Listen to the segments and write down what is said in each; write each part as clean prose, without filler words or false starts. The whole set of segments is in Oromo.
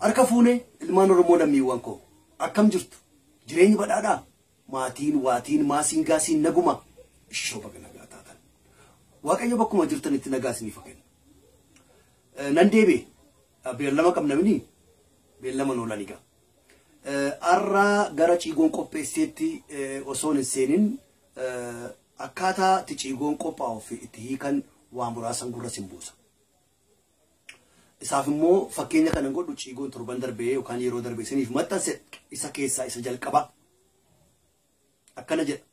Harka fuunee ilmaan Oromoo lammiiwwan koo akkam jirtu? Jireenyi badhaadhaa? Maatiin, waatiin, maasiin, gaasiin naguma? Ishoo baga nagaa taatan. Waaqayyo bakkuma jirtanitti nagaa isiniif haa kennu. Nan deebi'e. Beellama qabna mini? Beellama noolan egaa. Har'a gara ciigoon qopheesseetti osoon hin seenin akkaataa itti ciigoon qophaa'uu fi itti hiikan waa muraasan gurra sin buusa. Isaaf immoo fakkeenya kanan godhu ciigoon torban darbee yookaan yeroo darbe isiniif maxxanse isa keessaa isa jalqabaa. Akkana jedha.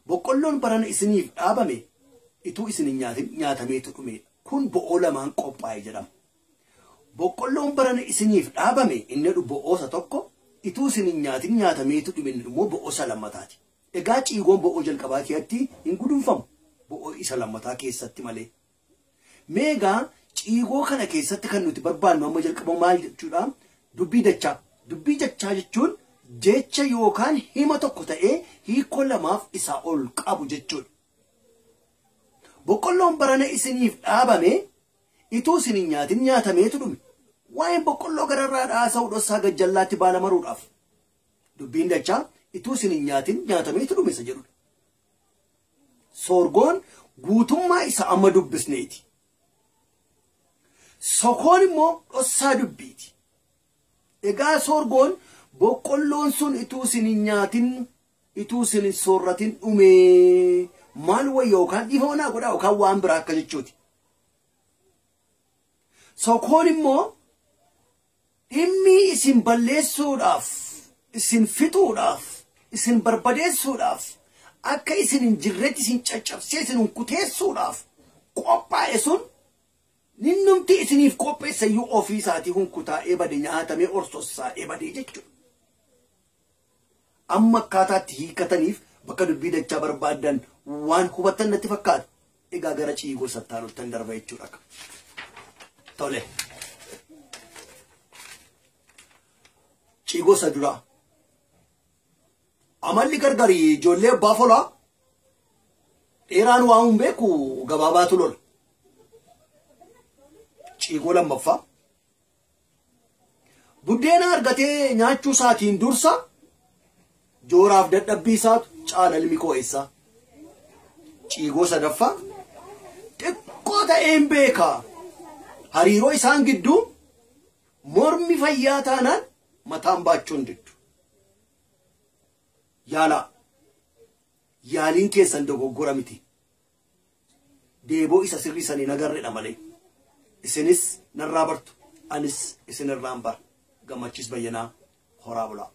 Boqqolloon barana isiniif dhaabame ituu isin hin nyaatin nyaatameetu dhumeedha. Kun bo'oo lamaan qophaa'e jedhama. Boqqolloon barana isiniif dhaabame inni jedhu bo'oo isa tokko, ituu isin hin nyaatin nyaatameetu dhume inni jedhu immoo bo'oo isa lammataati. Egaa ciigoon bo'oo jalqabaa keessatti hin gudunfamu, bo'oo isa lammataa keessatti malee. Mee egaa ciigoo kana keessatti kan nuti barbaannu amma jalqaba maal jechuudha? Dubbii dachaa. Dubbii dachaa jechuun jecha yookaan hima tokko ta'ee hiikoo lamaaf isaa ol qabu jechuudha. Boqqolloon barana isiniif dhaabame ituu isin hin nyaatin nyaatameetu dhume. Waa'een boqqolloo gararraa haasa'u dhossaa gajjallaatti baala maruudhaaf. Dubbiin dachaa ituu isin hin nyaatin nyaatameetu dhume isa jedhudha. Soorgoon guutummaa isa amma dubbisneeti. Sokoon immoo dhossaa dubbiiti. Egaa soorgoon boqqolloon sun ituu isin hin nyaatin ituu isin hin soorratin dhumee maal wayya yookaan dhiifama naa godhaa yookaan waan biraa akka jechuuti. Sokoon immoo dhimmi isin balleessuudhaaf, isin fixuudhaaf, isin barbadeessuudhaaf, akka isin hin jirretti isin caccabsee isin hunkuteessuudhaaf qophaa'e sun ninnumti isiniif qopheesse iyyuu ofii isaatii hunkutaa'ee bade nyaatamee orsossaa'ee bade jechuudha. Amma akkaataa itti hiikkataniif bakka dubbii dachaa barbaaddan waan hubattan natti fakkaata. Egaa gara ciigoo sattaanottan darba jechuudha. Tole. Ciigoo isa duraa. Amalli gargari ijoollee abbaa folaa dheeraan waa hin beeku gabaabaatu lola. Ciigoo lammaffaa. Buddeena argatee nyaachuu isaatiin dursa jooraaf dadhabbii isaatu caala ilmi koo eessaa. Ciigoo sadaffaa. Xiqqoo ta'een beeka. Hariiroo isaan gidduu mormi fayyaa taanaan mataan baachuu hin diddu. Yaalaa. Yaaliin keessan dogoggora miti. Deeboo isa sirrii san hin agarredha malee. Isinis narraa bartu, anis isinirraan bara. Gammachiis Bayyanaa, horaa bulaa.